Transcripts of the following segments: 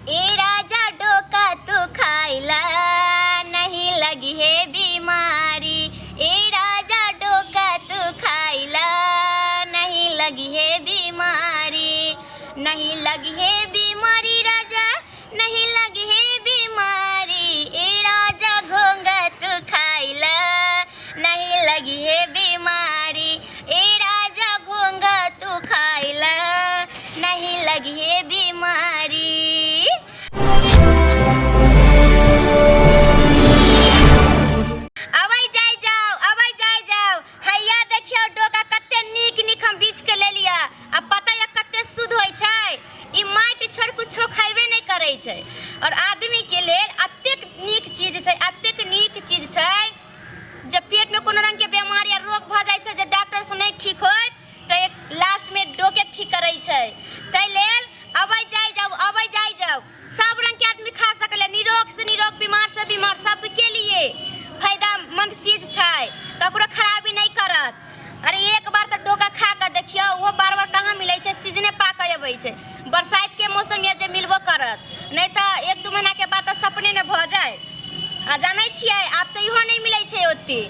ए राजा डोका तू खाइला नहीं लगी है बीमारी, ए राजा डोका तू खाइला नहीं लगी है बीमारी, नहीं लगी है बीमारी राजा, नहीं लगी है बीमारी, ए राजा घोंघा तू खाइला नहीं लगी है बीमारी, ए राजा घोंघा तू खाइला नहीं लगी है बीमारी। अबै जाय जाओ, अबै जाय जाओ। हैया देखियौ डोका कते नीक नीक हम बीछ के लेलियै आ पता यऽ कते शुद्ध होइ छै। ई माटि छोड़ि कुछो खयबे नहि करै छै और आदमी के लेल अतेक नीक चीज छै, अतेक नीक चीज छै जे पेट में कोनो रंग के बीमारी या रोग भऽ जाइ छै जे डॉक्टर से नहि ठीक होइत तऽ एक लास्ट में डोके ठीक करै छै। ताहि लेल अबै जाय जाउ, अबै जाय जाउ। सब रंग के आदमी खा सकलै, निरोग से निरोग, बीमार से बीमार, सबके लिए फायदामंद चीज छै, ककरो खराबी नहि करत। अरे एक बार तऽ डोका खा कऽ देखियौ, ओहो बार बार कहाँ मिलै छै, सीजने पा कऽ अबै छै। बरसाइत के मौसम यऽ जे मिलबो करत, नहि तऽ एक दू महीना के बाद तऽ सपने ने भऽ जाय। आ जानै छियै आब तऽ इहो नहि मिलै छै ओते।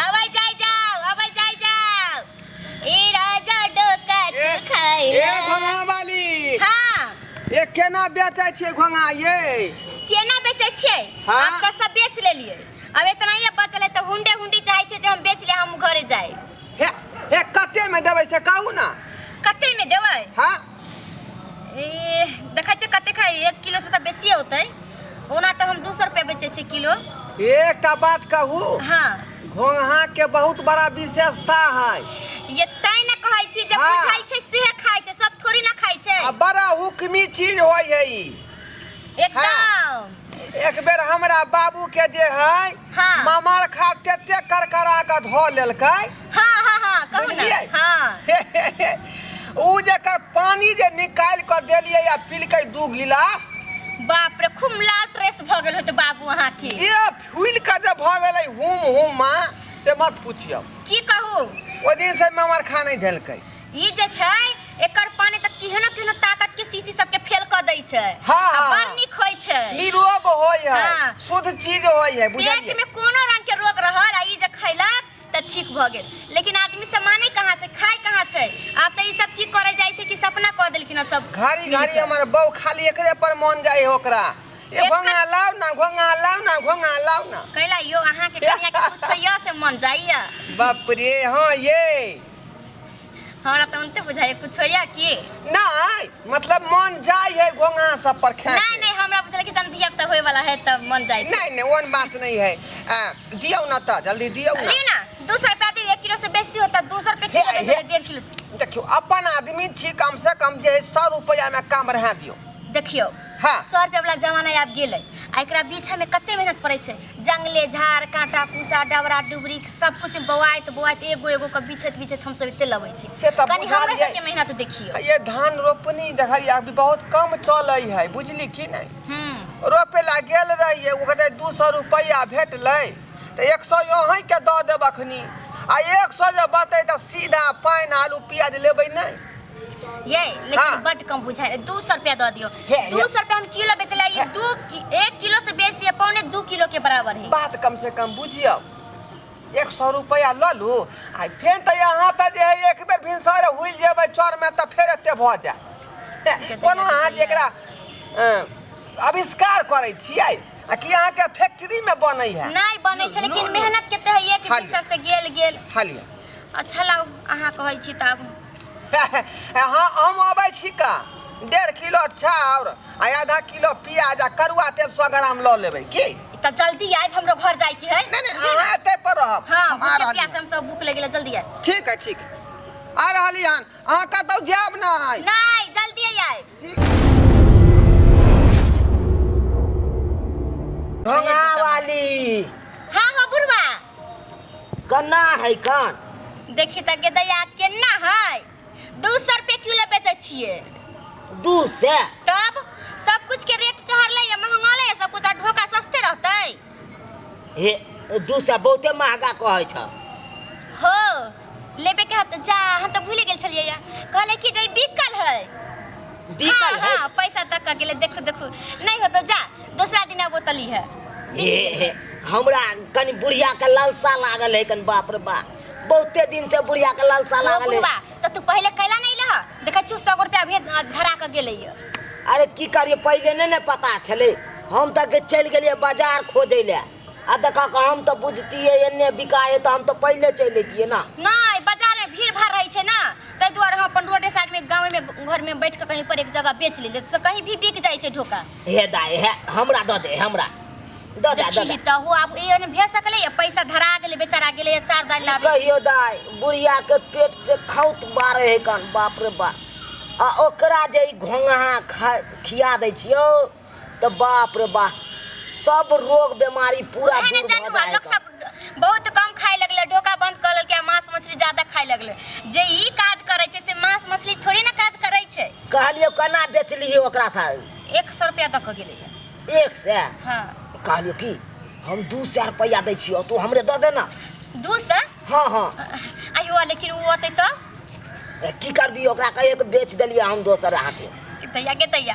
अबै जाय जाउ, अबै जाय जाउ। ए राजा डोका तू खाइ ए घोंघा वाली। हाँ। ए केना बेचै छियै घोंघा ये? केना बेचै छियै? हाँ? आब तऽ सब बेच लेलियै, अब इतना ही बचल है तऽ हुंडे हुंडी चाहै छै जे हम बेच ले, हम घरे जाय। हे हे कते में देबै से कहू ना। कते में देबै? हाँ। ए देखै छियै कते खाइ, 1 किलो से तऽ बेसिए होतै। ओना तऽ हम 200 रुपया बेचै छियै किलो। एकटा बात कहू? हाँ। घोंघा के बहुत बड़ा विशेषता है। ये तैं ने कहै छी जे हाँ। बुझै छै सेहे खाइ छै, सब थोड़ी ना खाइ छै। आ बड़ा हुक्मी चीज होय है ई। एकदम। हाँ। एक बेर हमरा बाबू के जे है, हाँ। मामार खा तेते करकरा के धो लेलकै। हाँ, हाँ, हाँ, कहू ना। बुझलियै? हाँ। उ जेकर पानी जे निकालि कऽ देलियै आ पिलकै 2 गिलास। बाप रे, खूब लाल ट्रेस भऽ गेल होतै बाबू अहाँके। ये फूलि कऽ जे भऽ गेलै हुम हुम माँ, से मत पुछियौ। की कहू? ओहि दिन से मामार खा नहि धेलकै। ई जे छै एकर पानी तऽ केहनो केहनो ताकत के शीशी सबके फेल कऽ दै छै। हाँ, आ हाँ, बड़ हाँ। नीक होइ छै। निरोग होइ है, हाँ। शुद्ध चीज होइ है, बुझलियै? पेट में कोनो रंग के रोग रहल आ ई जे खैलक तऽ ठीक भऽ गेल। लेकिन आदमी सब मानै कहाँ छै, खाय कहाँ छै। आब तऽ ई सब की करे जाइ छै कि सपना कऽ देलखिन हँ सब घड़ी मिल घड़ी कऽ। हमर बहू खाली एकरे पर मन जाइ है ओकरा। ए एकर घोंघा लाउ ना, घोंघा लाउ ना, घोंघा लाउ ना। कैला यो अहाँके कनिया के कुछो यऽ से मन जाइया। बाप रे, हाँ ये। हमरा तऽ उनते बुझाइया कुछो या की। नहीं, मतलब मन जाय है घोंघा सब पर खाए नहीं, के। नहीं, हमरा बुझल कि जन धिया पुता होय वाला है तब मन जाय। नहीं, नहीं, ओन बात नहीं है। दियौ ना त, जल्दी दियौ ना। लियौ ना, 200 रुपया दियौ, 1 किलो से बेसी होता, 200 रुपया किलो हे, बेचै हे। 1.5 किलो। देखियौ, अपन आदमी छी, कम से कम जे है 100 रुपया में काम रहा दियौ। देखियौ, हाँ। 100 रुपया वाला जमाना आबि गेलै आ एकरा बीच में कते मेहनत पड़ै छै। जंगले झाड़ कांटा कुसा डबरा डुबरी सब कुछ बौआइत बौआइत एगो एगो के बिछैत बिछैत हम सब एते लबै छी। से तऽ कनी बुझलियै। हमरो सबके मेहनत देखियौ। ये धान रोपनी देखलियै अभी बहुत कम चलै है, बुझली की नहि? रोपे ला गेल रहियै, ओकरे 200 रुपैआ भेटलै तऽ 100 अहीँके दऽ देब अखनी, आ 100 जे बतै तऽ सीधा पानि आलू प्याज लेबै नहि। ये लेकिन हाँ। बड कम बुझाय, 200 रुपया दऽ दियौ। हे, हे। 200 रुपया हम किलो बेचला, ई 1 किलो से बेसी है, 1.75 किलो के बराबर है। बात कम से कम बुझियौ, 100 रुपया लऽ लू आ फेर तऽ यहाँ तऽ जे है एक बेर भिनसर हुलि जेबै चौर में तऽ फेर एते भऽ जायत। के तऽ कोना अहाँ ये जे एकरा आविष्कार करै छियै आ कि अहाँके फैक्ट्री में बनै है? नहीं बनै छै, लेकिन नो, नो। मेहनत कते है, एक खाली। भिनसर से गेल गेल। खाली। अच्छा लाउ, अहाँ कहै छी तऽ आबू। हाँ, हम अबै छी का 1.5 किलो चाउर आ आधा किलो प्याज आ करुआ तेल 100 ग्राम लऽ लेबै की? तऽ जल्दी आबि, हमरो घर जाइके है। नहीं, नहीं, अहाँ एतै पर रहब। हाँ, हम आ भूखे रहली प्यासे हम सब भूख लागि गेलै, जल्दी आबि। ठीक है, ठीक है, आ रहली हन। अहाँ कतौ जायब नहि? नहीं, जल्दी आबि। घोंघा वाली। हाँ, हाँ, बुढ़वा। कन्ना है कान? देखी तऽ गेदैया केना है, 200 रुपये किलो बेचै छियै। 200? तब सब कुछ के रेट चढ़लै या महंगलै या सब कुछ, आ ढोका सस्ते रहतै। हे, 200 बहुते महंगा कहै छ। हो, लेबे के हत जा, हम तऽ भूलि गेल छलियै या। कहलै कि जे ई बिकल है। बिकल है। हाँ, पैसा तक का गेलै। देखो देखो, नहीं हो तो जा, दूसरा दिन आबो तली है। हे हे, हमरा कनि बुढ़िया के लालसा लागल है कनि, बाप रे बाप, बहुते दिन से बुढ़िया के लालसा ओ लागल है। बुढ़वा, तो तू पहले कैला नहीं लह? देखै छु 100 रुपया भेज धरा के गेलै ये। अरे की करिए, पहिले नहि ने पता छलै। हम तऽ चलि गेलियै बाजार खोजै लए आ देखा कऽ हम तऽ बुझतियै एन्ने बिकाए तऽ हम तऽ पहिले चलि अयतियै ने। नहीं, बाजार में भीड़ भाड़ रहे छै ना, ताहि दुआरे हम अपन रोडे साइड में गाँव में घर में बैठ के कहीं पर एक जगह बेच लेले से कहीं भी बिक जाइ छै ढोका। हे दाय, हे हमरा दऽ दे, हमरा दऽ दे, दऽ देखी दे। तऽ हो आब एहन भे सकलै, पैसा धरा गेलै, बेचारा गेलै चार दालि लाबे। कहियो दाय, बुढ़िया के पेट से खौत बारे है कन, बाप रे बाप। आ ओकरा जे ई घोंघा खिया दै छियौ तऽ बाप रे बाप, सब रोग बीमारी पूरा उएह ने दूर भऽ जानू जाइ है लोक कन। सब बहुत कम खाए लगलै, ढोका बंद कऽ लेलकै आ मांस मछली ज्यादा खाए लगलै। जे ई काज करै छै से मांस मछली थोड़ी ने काज करै छै। कहलियौ केना बेचलियै ओकरा सा? 100 रुपया दऽ कऽ गेलैया। 100? हाँ। कहलियौ की हम 200 रुपया दै छियौ, तू हमरे दऽ दे ना। 200? हाँ हाँ। आइयो, लेकिन ओ अतै तऽ? ए, की करबी, ओकरा कहियो के बेच देलियै हम दोसर हाथे। दैया गे दैया,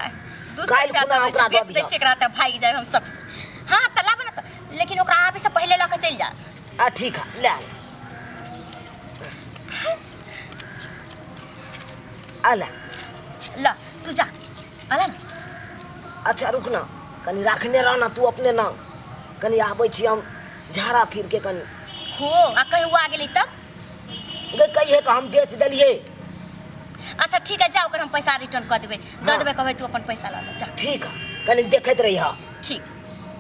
200 काल्हि रुपया खुना दऽ दै ओकरा छै, बेच दऽ दै दिहऽ। छै एकरा तऽ भागि जायब हम सब। हाँ तऽ लाबऽ ने तऽ, लेकिन ओकरा आबै से पहिले लऽ कऽ चलि जा। आ ठीक है, ले आ। आ ले। ल तू जा, अला ने। अच्छा रुक ना, कनी राखने रह ना तू अपने ना, कनी आबै छी हम झाड़ा फिर के कनी। हो, आ कहीं वो आ गेलै तब? गे कहिए के हम बेच देलियै। अच्छा ठीक है, जाओ, ओकर हम पैसा रिटर्न कऽ देबै, दऽ हाँ। देबै, कहबै तू अपन पैसा लऽ ले जा। ठीक है, कनी देखैत रही। ठीक।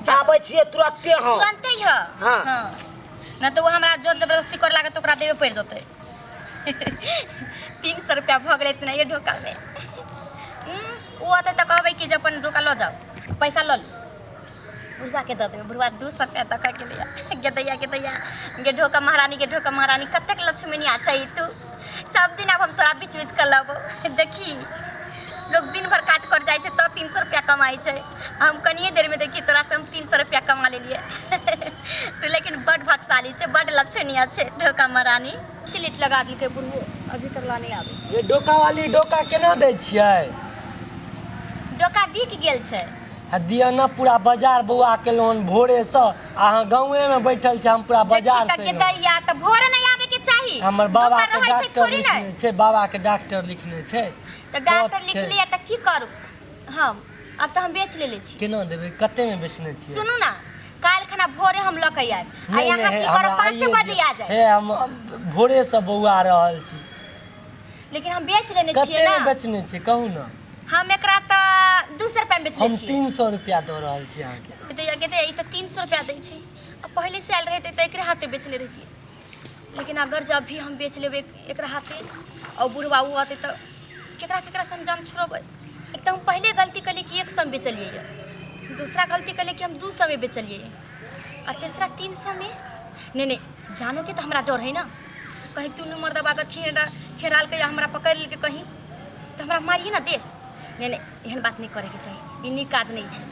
आबै छियै तुरते हम। तुरंते ही है। हाँ। हाँ, ना तो वो हमरा जोर जबरदस्ती करे लागत, ओकरा देबे पड़ि जेतै। 300 रुपया भऽ गेलै इतना ये ढोका में। ओ अतै तऽ कहबै कि जे अपन ढोका लऽ जाओ, पैसा लऽ लू। बुढ़वा के दऽ देबै। बुढ़वा 200 रुपया दऽ कऽ गेलैया। गे दैया, गे दैया, गे ढोका महारानी, गे ढोका महारानी, कतेक लक्ष्मीनिया छै तू। सब दिन आब हम तोरा बीच बीच कऽ लेबौ। देखी, लोग दिन भर काज कर जाइ छै तऽ 300 रुपया कमाइ छै, हम कनिए देरमे देखी तोरा से हम 300 रुपया कमा लेलियै। तू लेकिन बड भागशाली छै, बड लक्षणीय छै ढोका महारानी। लेट लगा देलकै बुढ़बो, अभी तक ला नहि आबै छै। ये डोका वाली, डोका केना दै छियै? डोका बिक गेल छै। आ दिअ न, पूरा बाजार बौआ केलहुँ हन भोरेसँ, अहाँ गाँवेमे बैठल छी, हम पूरा बाजार देखी से तऽ एलहुँ। दैया, तऽ भोरे नहि आबे के चाही। हमर बाबा डोका के रहै छै डॉक्टर थोड़ी ने। लिखने छै, बाबा के डॉक्टर लिखने छै। तऽ डॉक्टर पथ छै। लिखलियै तऽ की करू हम? आब तऽ हम बेच लेले छी। केना देबै? कतेमे बेचने छियै? सुनू ना, काल्हि खना भोरे हम लऽ के आयब आ नहि यहाँ नहि, की हमरा करब, 5 आइए बजे दिअ। आ जायब। हे, हम भोरेसँ बौआ रहल छी। लेकिन हम बेच लेने छियै कतेमे ना। बेचने छियै, कहू ने। हम एकरा तऽ 200 रुपया मे बेचले हम छियै। 300 रुपया दऽ रहल छी अहाँके। दैया गे दैया, ई तऽ 300 रुपया दै छै। आ पहिले से आयल रहितै तऽ एकरे हाथे बेचने रहितियै, लेकिन अगर जब भी हम बेच लेबै एकरा हाथे और बुढ़वा ओ अतै तऽ केकरा केकरा से हम जान छोड़बै? एक तऽ हम पहिले गलती केलियै कि 100 मे बेचलियै यऽ, दूसरा गलती केलियै कि हम 200 मे बेचलियै आ तेसरा 300 मे। नहि नहि, जानो के तऽ हमरा डर है ना, कहीं दुनू मर्दबा अगर खेरालकै या हमरा पकड़ि लेलकै कहीं तऽ हमरा मारिए ने देत। नहि नहि, एहन बात नहि करैके चाही, ई नीक काज नहि छै,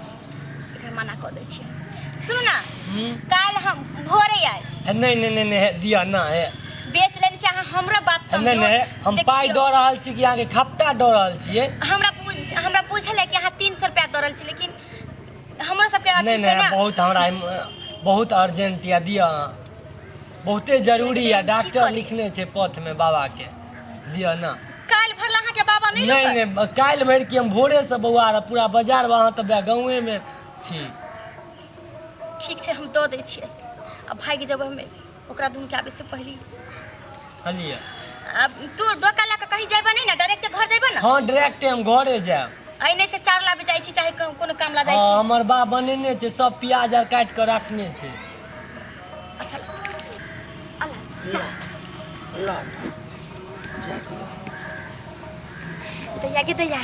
एकरा मना कऽ दै छियै। सुनू ना, काल्हि हम भोरे आयब। हे, नहि नहि नहि नहि, हे दिअ ना, हे। बेच लेने छी अहाँ, हमरो बात हे, नहि समझू। नहि, हम पाइ देखियौ, दऽ रहल छी कि अहाँके खपटा दऽ रहल छियै? हमरा बुझल है कि अहाँ 300 रुपया दऽ रहल छी, लेकिन हमरो सबके अथी नहि छै नहि ना। बहुत हमरा बहुत अर्जेंट यऽ, दिअ अहाँ, बहुते जरूरी यऽ। की डॉक्टर करी? लिखने छै पथमे बाबाके, दिअ ना। काल्हि भरला अहाँके बाबा नहि नहि रुकत? नहि, काल्हि भरि कि हम भोरेसँ बौआ रह पूरा बाजार, अहाँ तऽ गाँवेमे छी। ठीक छै, हम दऽ दै छियै आ भागि जेबै हमे ओकरा दुनूके आबै से पहिले। कहलियै। आब तू डोका लऽ कऽ कहीं जेबै नहि ने? डायरेक्ट घर जेबै ने? हँ, डायरेक्ट हम घरे जायब। एने से चाउर लाबे जाइ छी, चाहे कोनो काम ला जाइ हँ छी। हमर बा बनेने छै, सब प्याज आर काटि कऽ राखने छै। अच्छा, अल्लाह जा। ल जा दियौ। दैया के दैया,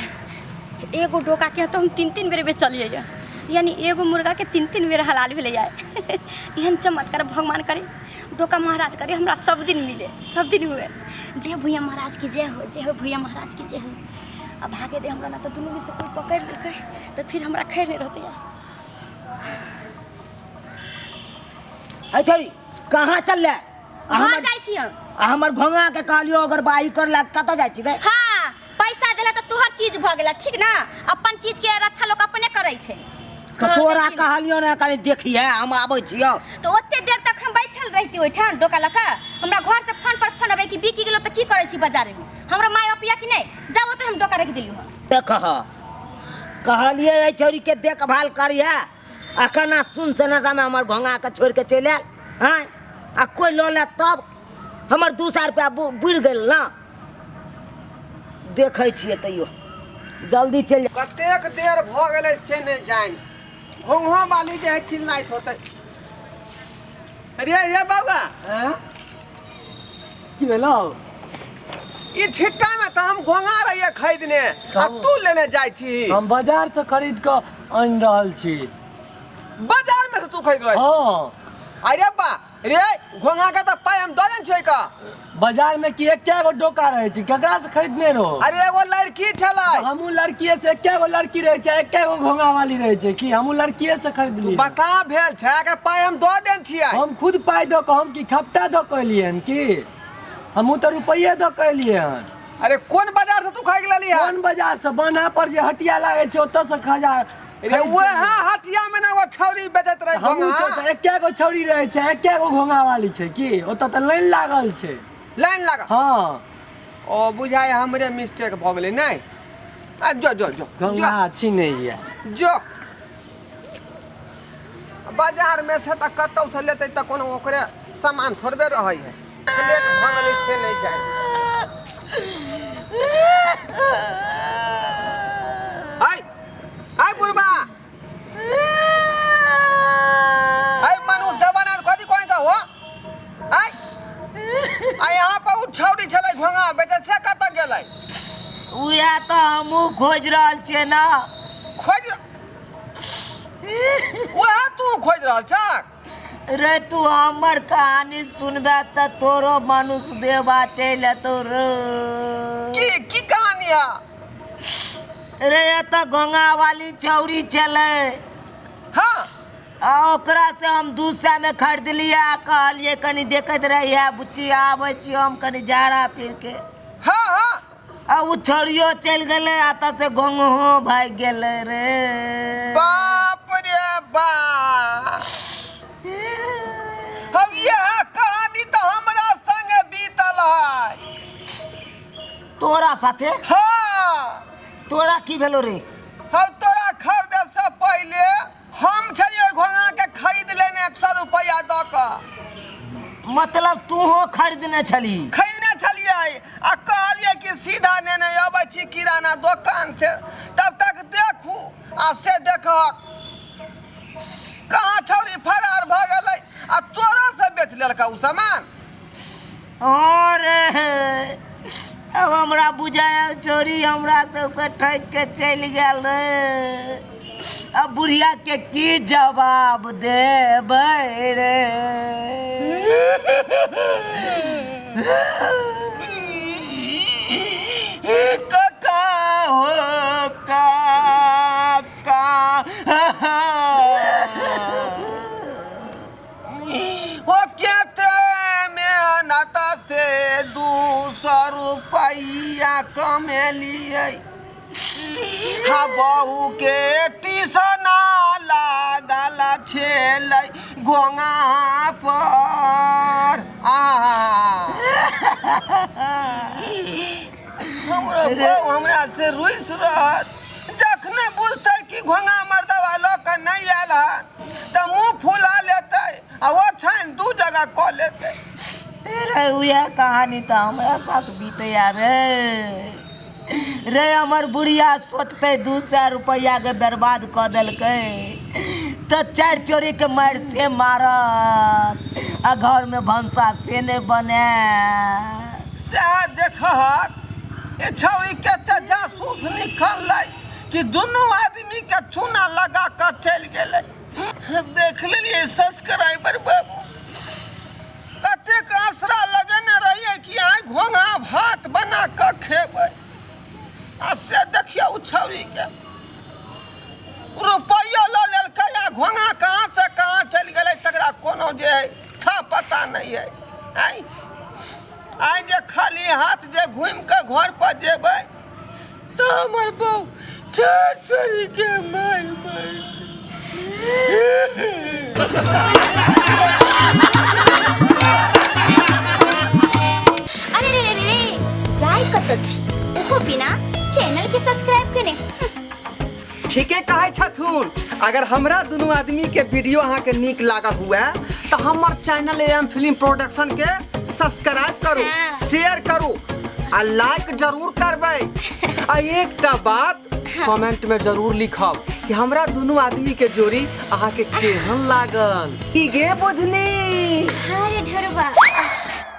एगो डोका के तऽ हम तीन तीन बेर बेचलियै यऽ, यानी एगो मुर्गा के तीन तीन बेर हलाल भेलै यऽ। एहन चमत्कार भगवान करे, डोका महाराज करे, हमरा सब दिन मिले, सब दिन हुए। जय भैया महाराज की जय हो, जय हो भैया महाराज की जय हो। आ भागे दे हमरा, ना तऽ दुनू में से कोई पकड़ि लेलकै तऽ फिर हमरा खैर नहि रहतै। है छोरी, कहाँ चल रहा? घर जाइ छी हम। आ हमर घोंगा के कहलियो अगर बाई कर ला, कतऽ जाइ छी गे? हाँ, पैसा देला तऽ तोहर चीज भऽ गेला ठीक ना अपन चीज के रक्षा लोक अपने करै छै तऽ हँ, तोरा देखी ने। कहलियौ ने कनि देखिहे हम आबै छियौ तऽ ओते देर तक हम बैठल रहिती ओहिठाम डोका लऽ कऽ हमरा घर से फोन पर फोन अबै कि बिकी गेलो तऽ की करै छी बाजारमे हमरा माय बाप या कि नहि जाउ ओते हम डोका रखि देलियौ हँ देखह कहलियै एहि छौड़ीके देखभाल करिहे आ केना सुन सन्नाटामे हमर घोंघाके छोड़ि कऽ चलि आयल आँय आ कोइ लऽ लेत तब हमर 200 रुपैआ बुड़ि गेल ने देखै छियै तैयो जल्दी चलि जा। कतेक देर भऽ गेलै से नहि जानि घोंघो वाली जे है चिल्लाइत होतै रे रे बाबा हैं? की भेलौ ई छिट्टा में तऽ हम घोंघा रहियै खरीदने आ तू लेने जाइ छी हम बाजार से खरीद कऽ आनि रहल छी बाजार में से तू खरीद रहल हँ अरे बा रे घोंघा के तऽ पाइ हम दऽ देने छियै का बाजार में की एके गो डोका रहै छै केकरा से खरीदने रहो अरे एगो लड़की छलै हमहूँ लड़किए से एके गो लड़की रहै छै एके गो घोंघा वाली रहै छै की हमहूँ लड़किए से खरीदली बता भेल छै अगर पाइ हम दऽ देने छियै हम खुद पाइ दऽ कऽ हम की खपटा दऽ कऽ एलियै हन की हमहूँ तऽ रुपैए दऽ कऽ एलियै हन अरे कोन बाजार से तू खरीद लेली हन कोन बाजार से बन्हा पर जे हटिया लागै छै ओतऽ से खजा रे वएह हटिया में ना वो छौरी बेचैत रहे हमहूँ घोंघा छै तऽ एके गो छौरी रहै छै एके गो घोंघा वाली छै की ओतऽ तऽ लाइन लागल छै लाइन लागल हँ ओ बुझाय हमरे मिस्टेक भऽ गेलै नहि आ जो जो जो घोंघा छी नहि यऽ जो बाजार में से तऽ कतौ से लेतै तऽ कोनो ओकरे सामान थोड़बे रहै है लेट भऽ गेलै से नहि जाय आइ आइ बुढ़बा आइ मनुष देवानंद कथी कोइ का हो आइ आ यहाँ पर उ छौड़ी छलै घोंघा बेटे से कतऽ गेलै उएह तऽ हमहूँ खोजि रहल छियै ने खोजि उएह तू खोजि रहल छक रे तू हमर कहानी सुनबे तऽ तोरो मनुष्य देवा चलि एतौ रे की की कहानी है रे एतऽ घोंघा वाली छौड़ी छलै हाँ आ ओकरा से हम 200 में खरीदलियै आ कहलियै कनि देखैत रहियै बुच्ची आबै छी हम कनि जाड़ा फिर के हाँ हाँ आ ओ छौड़ियो चलि गेलै आ तऽ से घोंघो भागि गेलै रे बाप रे बाप हम यह कहानी तऽ हमरा संग बीतल है तोरा साथे हाँ तोरा की भेलो रे हम तोरा खरीदे से पहिले हम छलियै घोंघा के खरीद लेने 100 रुपया दऽ कऽ मतलब तूहो खरीदने छली खरीदने छलियै आ कहलियै कि सीधा नेने अबै छी किराना दोकान से तब तक देखू आ से देखहक कहाँ छौरी फरार भऽ गेलै आ तोरा से बेच लेलका उ सामान हँ रे अब हमरा बुझायल चोरी हमरा सबके ठकि के चलि गेल रे अब बुढ़िया के की जवाब देबै रे काका हो काका ओ केते मेहनत से 200 रुपैया कमेलियै हा बहू के टीसना लागल छेलै घोंघा पर आ हमरो बहू हमरा से रुसि रहत जखने बुझतै कि घोंघा मर्दवा लऽ कऽ नहि आयल हन तऽ मुँह फुला लेतै आ ओ छानि दू जगह कऽ लेतै रे उएह कहानी तऽ हमरा साथ बीतैया रे रे हमर बुढ़िया सोचतै 200 रुपैआके बर्बाद कऽ देलकै तऽ चारि चोरीके मारि से मारत आ घरमे भनसा से नहि बने सएह देखहक ए छौड़ी कते जासूस निकललै कि दुनू आदमी के चूना लगा कऽ चलि गेलै देख लेलियै सब्सक्राइबर बाबू कतेक आसरा लगेने रहियै कि आइ घोंघा भात बना कऽ खेबै आ से देखियौ ओ छौड़ीके रुपैयो लऽ लेलकै आ घोंघा कहाँ से कहाँ चलि गेलै तकरा कोनो जे है था पता नहि है आइ आइ जे खाली हाथ जे घुमि कऽ घर पर जेबै तऽ हमर बहू छोड़ छोड़ के मार मार। अरे रे रे रे रे, जाय कतऽ छी ओहो बिना चैनल के सब्सक्राइब केने। ठीके कहै छथुन। अगर हमरा दुनू आदमी के वीडियो अहाँके नीक लागल हुए तऽ हमर चैनल एम फिल्म प्रोडक्शन के सब्सक्राइब करू, शेयर करू आ लाइक जरूर करबै। आ एकटा बात कमेंट में जरूर लिखब कि हमरा दुनू आदमी के जोड़ी अहाँके केहन लागल। की गे बुधनी? हाँ रे ढोरबा।